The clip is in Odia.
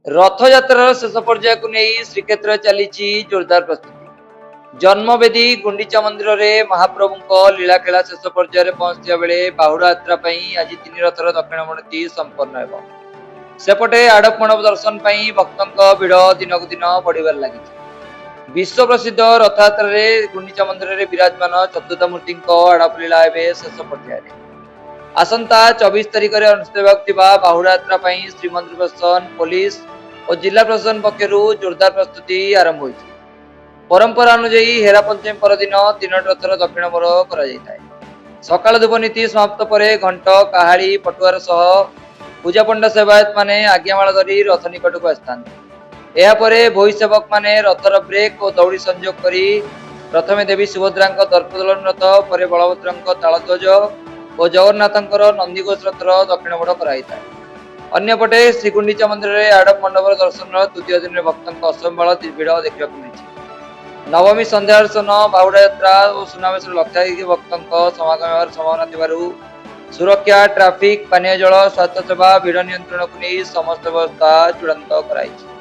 ରଥଯାତ୍ରାର ଶେଷ ପର୍ଯ୍ୟାୟକୁ ନେଇ ଶ୍ରୀକ୍ଷେତ୍ରରେ ଚାଲିଛି ଜୋରଦାର ପ୍ରସ୍ତୁତି। ଜନ୍ମବେଦୀ ଗୁଣ୍ଡିଚା ମନ୍ଦିରରେ ମହାପ୍ରଭୁଙ୍କ ଲୀଳାଖେଳା ଶେଷ ପର୍ଯ୍ୟାୟରେ ପହଞ୍ଚିଥିବା ବେଳେ ବାହୁଡ଼ା ଯାତ୍ରା ପାଇଁ ଆଜି ତିନି ରଥର ଦକ୍ଷିଣ ନୀତି ସମ୍ପନ୍ନ ହେବ। ସେପଟେ ଆଡ଼ପ ମଣ୍ଡପ ଦର୍ଶନ ପାଇଁ ଭକ୍ତଙ୍କ ଭିଡ଼ ଦିନକୁ ଦିନ ବଢ଼ିବାରେ ଲାଗିଛି। ବିଶ୍ୱ ପ୍ରସିଦ୍ଧ ରଥଯାତ୍ରାରେ ଗୁଣ୍ଡିଚା ମନ୍ଦିରରେ ବିରାଜମାନ ଚତୁର୍ଦ୍ଧାମୂର୍ତ୍ତିଙ୍କ ଆଡ଼ପ ଲୀଳା ଏବେ ଶେଷ ପର୍ଯ୍ୟାୟରେ। ଆସନ୍ତା 24 ତାରିଖରେ ଅନୁଷ୍ଠିତ ହେବାକୁ ଥିବା ବାହୁଡ଼ା ଯାତ୍ରା ପାଇଁ ଶ୍ରୀମନ୍ଦିର ପ୍ରଶାସନ, ପୋଲିସ ଓ ଜିଲ୍ଲା ପ୍ରଶାସନ ପକ୍ଷରୁ ଜୋରଦାର ପ୍ରସ୍ତୁତି ଆରମ୍ଭ ହୋଇଛି। ପରମ୍ପରା ଅନୁଯାୟୀ ହେରା ପଞ୍ଚମୀ ପରଦିନ ତିନୋଟି ରଥର ଦକ୍ଷିଣ ମୋଡ଼ କରାଯାଇଥାଏ। ସକାଳ ଧୂପ ନୀତି ସମାପ୍ତ ପରେ ଘଣ୍ଟ, କାହାଳି, ପଟୁଆର ସହ ପୂଜାପଣ୍ଡା ସେବାୟତ ମାନେ ଆଜ୍ଞାମାଳ ଧରି ରଥ ନିକଟକୁ ଆସିଥାନ୍ତି। ଏହାପରେ ଭୋଇ ସେବକ ମାନେ ରଥର ବ୍ରେକ୍ ଓ ଦଉଡ଼ି ସଂଯୋଗ କରି ପ୍ରଥମେ ଦେବୀ ସୁଭଦ୍ରାଙ୍କ ଦର୍ପଦଳନ ରଥ, ପରେ ବଳଭଦ୍ରଙ୍କ ତାଳଧ୍ୱଜ ଓ ଜଗନ୍ନାଥଙ୍କର ନନ୍ଦିଘୋଷ ରଥର ଦକ୍ଷିଣ ମୋଡ଼ କରାଯାଇଥାଏ। ଅନ୍ୟପଟେ ଶ୍ରୀଗୁଣ୍ଡିଚା ମନ୍ଦିରରେ ଆଡ଼ପ ମଣ୍ଡପର ଦର୍ଶନର ତୃତୀୟ ଦିନରେ ଭକ୍ତଙ୍କ ଅସମ୍ଭାଳ ଭିଡ଼ ଦେଖିବାକୁ ମିଳିଛି। ନବମୀ ସନ୍ଧ୍ୟା ଦର୍ଶନ, ବାହୁଡ଼ା ଯାତ୍ରା ଓ ସୁନାବେଶର ଲକ୍ଷାଧିକ ଭକ୍ତଙ୍କ ସମାଗମ ହେବାର ସମ୍ଭାବନା ଥିବାରୁ ସୁରକ୍ଷା, ଟ୍ରାଫିକ, ପାନୀୟ ଜଳ, ସ୍ୱାସ୍ଥ୍ୟ ସେବା, ଭିଡ଼ ନିୟନ୍ତ୍ରଣକୁ ନେଇ ସମସ୍ତ ବ୍ୟବସ୍ଥା ଚୂଡ଼ାନ୍ତ କରାଯାଇଛି।